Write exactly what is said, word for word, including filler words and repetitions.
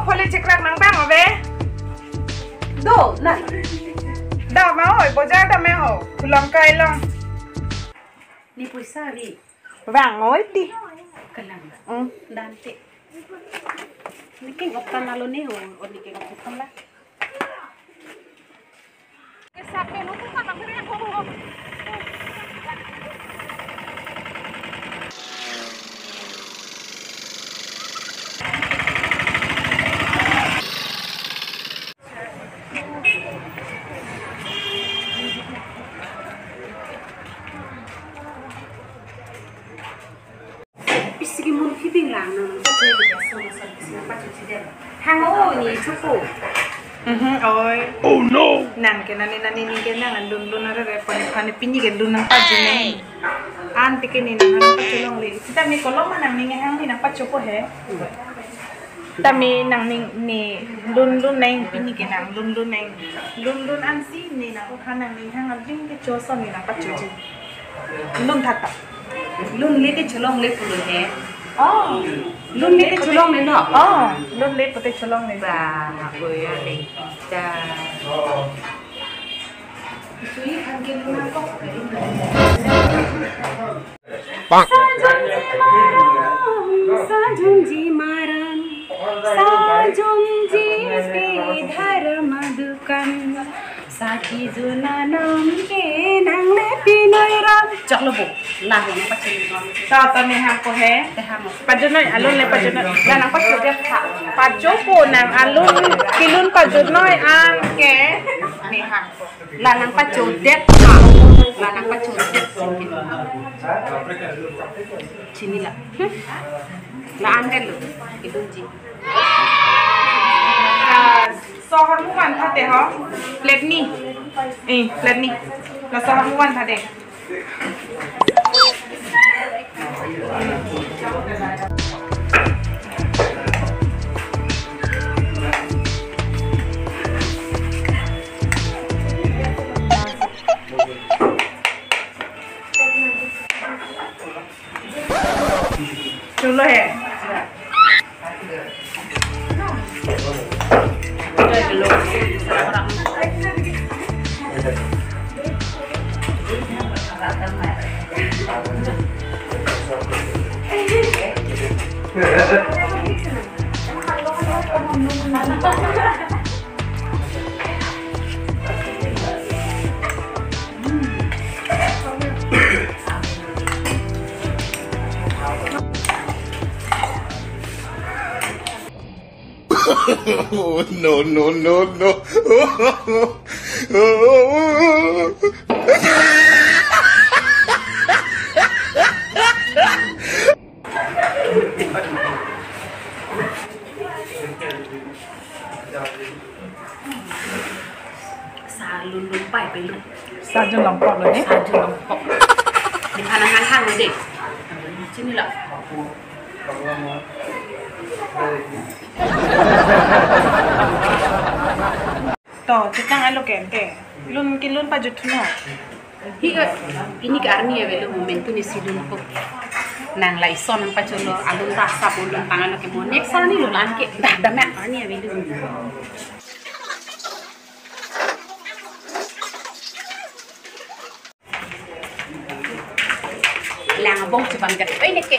Koli chikrak nang bang ave. Do, na. Da ma oi, bojar da me ho. Kulam kai long. Ne poisa ave. Vang oi ti. Kalang. Hmm. Dante. Ne keng-op tan alo ne ho, o ne keng-op tan la. Isi ke mun hibing lang nang, nang pacho di so so isi nang pacho si deh. Hang o ni chupo. Mhm, oi. Oh no. Nang ke nani nani ni ke nang lun lun are re pon pon pini ke lun nang pacho ne. An ti ke ne nang nang pacho longle. Sita mi kolom ma nangning hang ne nang pachopo he. Tame nangning ne lun lun nang pini ke nang lun lun nang. Lun lun ansi ne nang ha nangning hang abing ke choson ne nang pachoji. Lun thata. Lun le te cholongle pulo he. Oh. Lun le te cholongle no? Oh, lun le pute cholongle. Ba, boya le. Da. Sui phan ke lun nang kok. Sajunji maran, sajunji maran, sajunji te dharma dukan, saki juna nam ke nang le pinoi ram. Choklo bo, la nang pacho ram. Ta ta ne hang ko he. Te hang. Pacho noi, alun le pacho noi. La nang pacho dia tha. Pachopo nang alun, kelun pacho noi an ke ne hang ko. La nang pachodet ha. La nang pachodet. Chini la. Hmm? La an det lo. Idungji. Ah, sohor mu van thate ho. Plate ni. Eh, plate ni. La sohor mu van thate. Chulo he. Oh, no, no, no, no. Sa lun lun pai pe lun. Sa jun long pok lo ne? Sa jun long pok. Di mana hang hang lo de. Chini lo. To, chitang alo ke te. Lun kelun pajut thu no. Hi, eh, pini ke arni avelo, momentum isi lun ko. Nang la ison nang pacholo, alun rasa bolon tangan ke mo. Next arni lo lan ke, dah, dah mek arni avelo. Lang abong chibang kat, eh, ne ke.